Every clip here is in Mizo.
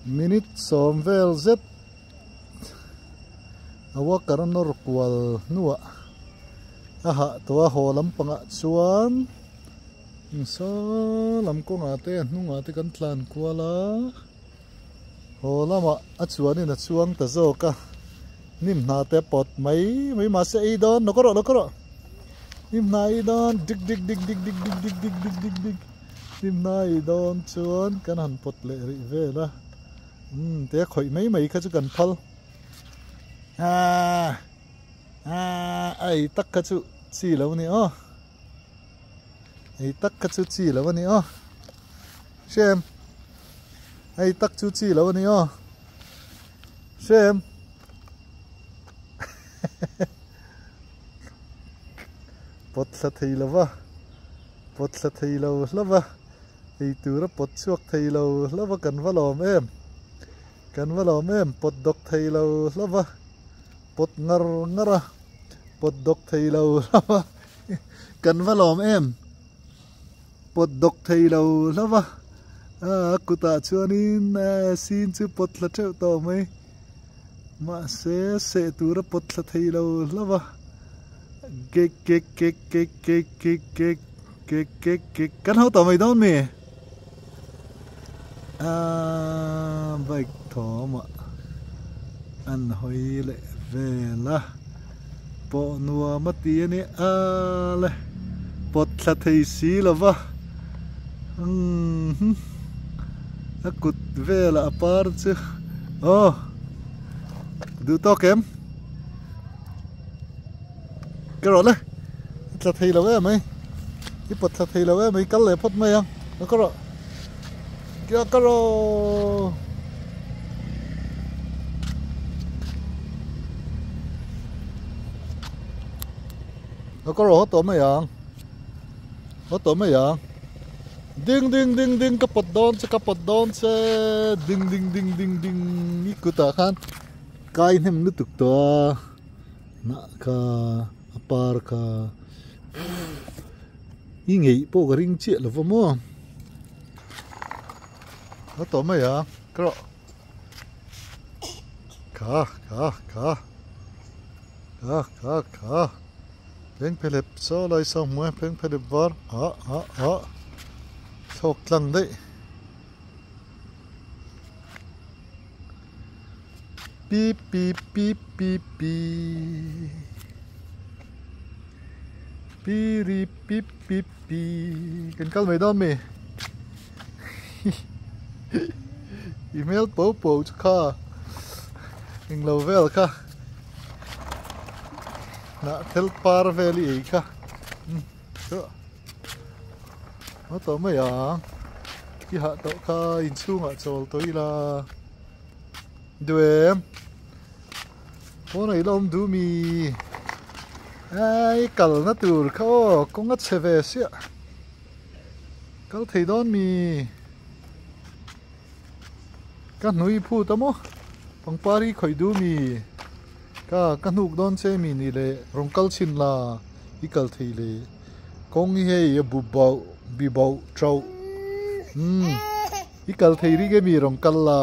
Minute sawm vel zet a walker a nawr kual hnuah a hah tawh a haw lampangah chuan saw lam kawngah te a hnungah te kan tlan kual a haw lamah a chuanin a chuang ta zawk a hnim hna te a pawt mai mai mahse ei dawn lo ka rawh lo ka rawh hnim hna ei dawn dik dik dik dik dik dik dik dik dik dik dik. Hlimna i dawn chuan kan han pawt leh rih vel a, umm te khawih mai mai kha chu kan phal aaa aaa a ei tak kha chu chi lo a ni aw ei tak kha chu chi lo a ni aw hrem ei tak chu chi lo a ni aw hrem pawt thla thei lo va. Pawt thla thei lo hlauh a, ei tur a pawt chhuak thei lo hlauh a kan va lawm em, kan va lawm em, pawt dawk thei lo hlauh a, pawt ngar ngar a, pawt dawk thei lo hlauh a, kan va lawm em, pawt dawk thei lo hlauh a, a kutah chuanin sin chu pawt thla teuh tawh mai, mahse seh tur a pawt thla thei lo hlauh a. Kek kek kek kek kek kek kek kek kek kek kan ho tawh mai dawn mi aaa bike thawmah an hawi leh vel a pawh nuam a ti a ni a le pawt thla thei si lo va umm a kut velah a par chu aw duh tawk em. Ka rawh le i tla thei lo em mai i pawt thla thei lo em mai kal leh phawt mai ang ka rawh ka rawh ka rawh haw tawh mai ang haw tawh mai ang ding ding ding ding ka pawt dawn che ka pawt dawn che ding ding ding ding ding i kutah khan. Kai hnem lutuk tawh a hnah kha a par kha i ngeih pawh ka ring chiah lo va maw a tawh mai a ka rawh kha kha kha kha kha kha phengphehlep saw lai saw hmuh e phengphehlep var ah ah ah thlawk tlang daih. Pip pip pip pip pi Pi ri pip pip pi Kan kal mai dawn mi I hmel po po chu kha Englo vel kha Hnah thel par vel i ei kha A tawh mai ang i hah tawh kha inchhungah chawl tawh ila duem pawnah ila awm duh mi ai kalna tur kha aw kawng a chhe ve siah kal thei dawn mi ka hnui phut a maw pangpar hi khawih duh mi ka ka hnuk dawn che mi ni leh rawn kal chhin la i kal thei le kawng hi hei a bu bauh bi bauh tauh umm i kal thei rik emi rawn kal la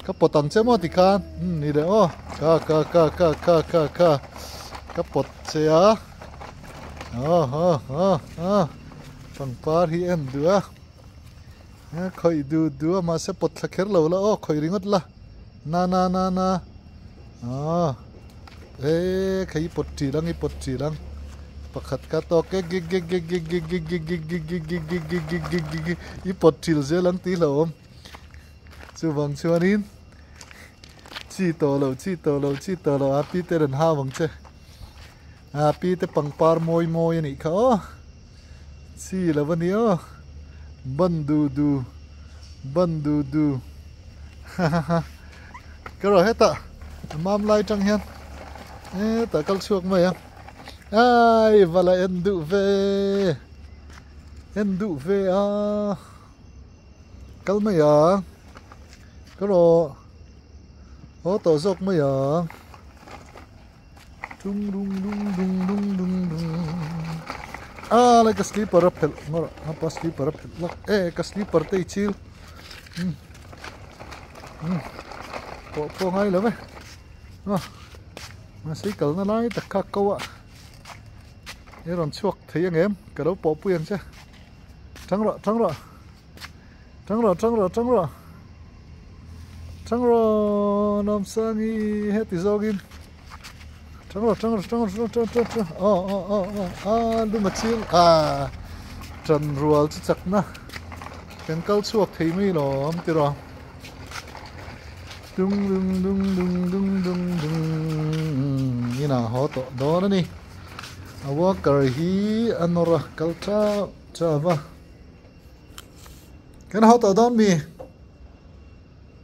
ka pawt ang che maw tikhan umm ni leh aw ka ka ka ka ka ka ka ka pawt che a aw aw aw aw pangpar hi en duh a khawih duh duh a mahse pawt thla kher lo la aw khawih ringawt la na na na na aw he kha i pawt ṭil ang i pawt ṭil ang pakhat kha tawk e gik gik gik gik gik gik gik gik gik gik gik gik gik gik gik gik gik i pawt ṭil zel ang tih hlauhawm chuvang chuanin chi tawh lo chi tawh lo chi tawh lo a pi te rawn hau ang che a pi te pangpar mawi mawi a nih kha aw chi lo a ni aw ban du du ban du du ha ha ha ka rawh hetah a mam lai tang hian hetah kal chhuak mai a ai vala en duh ve en duh ve a kal mai a ka rawh haw tawh zawk mai a. Dung dung dung dung dung dung dung a lai ka slipper a phelh ngawrh a pa slipper a phelh lak e ka slipper te i chil. Umm umm pawh pawh ngai lo e aw mahse i kalna lai tak kha ko a i rawn chhuak thei ang em ka lo pawh pui ang che tang rawh tang rawh tang rawh tang rawh tang rawh tang rawh Lawmsangi heti zawngin tang rawh tang rawh tang rawh tang rawh tang rawh aw aw aw aw a lum a chil a tan rual chu chakna kan kal chhuak thei mai lawm tiraw. Dung dung dung dung dung dung dung inah haw tawh dawn a ni. A walker hi a nawr a kal tap tap a. Kan haw tawh dawn mi?